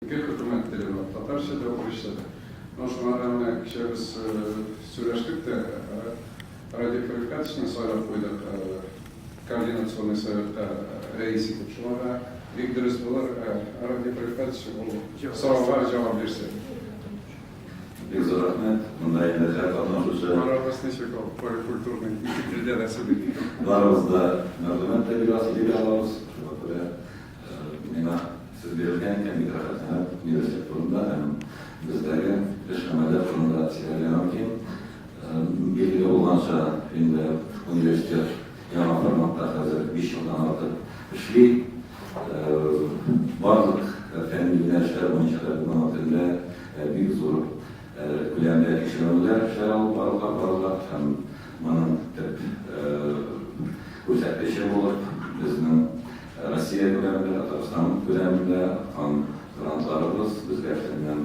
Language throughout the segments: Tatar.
Ике хөкүмәт теле бар, татарча да, урысча да. Ну, шуңа да менә кичә без сөйләштек тә, Радий Фәрифкатовичны сайлап куйдык координационный советка рәис итеп. Шуңа да бик дөрес булыр, Радий Фәрифкатович ул сорауга җавап бирсә. Бик зур рәхмәт. Монда инде һәр катнашучы. Барыбыз ничек ул поликультурный, ике телдә дә сөйли. Барыбыз да мәгълүмат та бирә алабыз. Шуңа күрә Миңа сүз бирелгән икән, бик рәхәтләнеп университет турында һәм бездәге эш-гамәлләр турында сөйләргә мөмкин. Билгеле булганча, инде университет яңа форматта хәзер 5 елдан артык эшли. Барлык фәнни юнәлешләр буенча да бүгенге көндә бик зур күләмдә тикшеренүләр эшләр алып барыла, барыла һәм моның төп күрсәткече булып безнең Россия күләмендә, Татарстан күләмендә откан грантларыбыз, безгә эшләнгән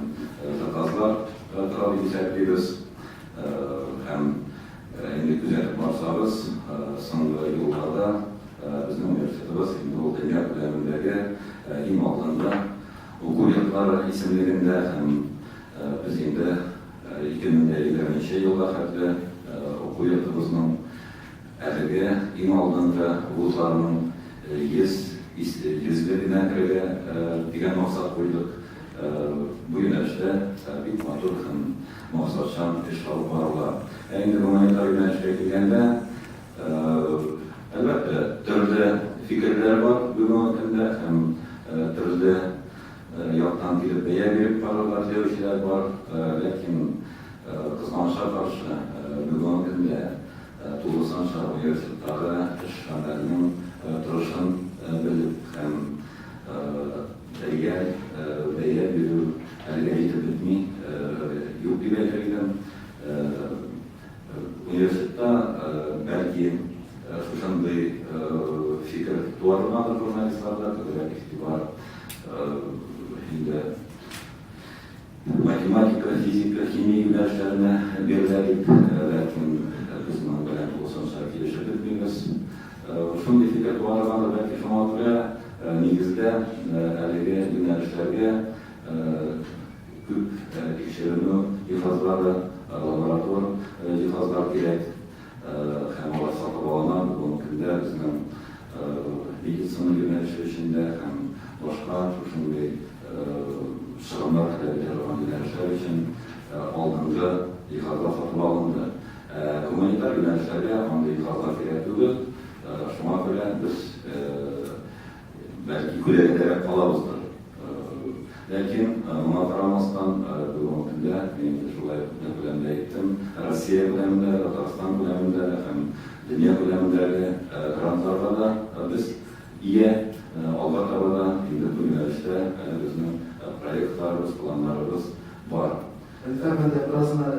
заказлар тора дип исәплибез. Һәм инде күзәтеп барсагыз, соңгы елларда безнең университетыбыз инде ул дөнья күләмендәге иң алдынгы уку йортлары исемлегендә һәм без инде 2020 нче елга хәтле уку йортыбызның әлеге иң алдынгы вузларның 100 йөзлегенә керергә дигән максат куйдык. Бу юнәлештә бик матур һәм максатчан эш алып барыла. Ә инде гуманитар юнәлешкә килгәндә, әлбәттә, төрле фикерләр бар бүгенге көндә һәм төрле яктан килеп бәя биреп карарга теләүчеләр бар. Ләкин, кызганычка каршы, бүгенге көндә тулысынча университеттагы эш-гамәлнең торышын белеп һәм реаль бәя бирү әлегә җитеп бетми, юк дип әйтер идем. Университетта, бәлки, шушындый фикер туа торгандыр журналистларда, күбрәк игътибар инде Математика, физика, химия юнәлешләренә бирелә дип, ләкин без моның белән тулысынча килешеп бетмибез. Шундый фикер туа торгандыр, бәлки, шуңа күрә, нигездә, әлеге юнәлешләргә күп тикшеренү җиһазлары, лаборатор җиһазлар кирәк. Һәм алар сатып алына. Бүгенге көндә безнең медицина юнәлеше өчен дә һәм башка шушындый чыгымнар таләп итә торган юнәлешләр өчен алдынгы җиһазлар сатып алынды. Ә гуманитар юнәлешләргә андый җиһазлар кирәк түгел. Шуңа күрә без бәлки күләгәдәрәк калабыздыр. Ләкин моңа карамастан, бүгенге көндә, мин инде шулай ук дөнья күләмендә әйттем, Россия күләмендә дә, Татарстан күләмендә дә һәм дөнья күләмендәге грантларга да без ия. Алга таба да инде бу юнәлештә әле безнең проектларыбыз, планнарыбыз бар. Әлфәр, менә бераз гына.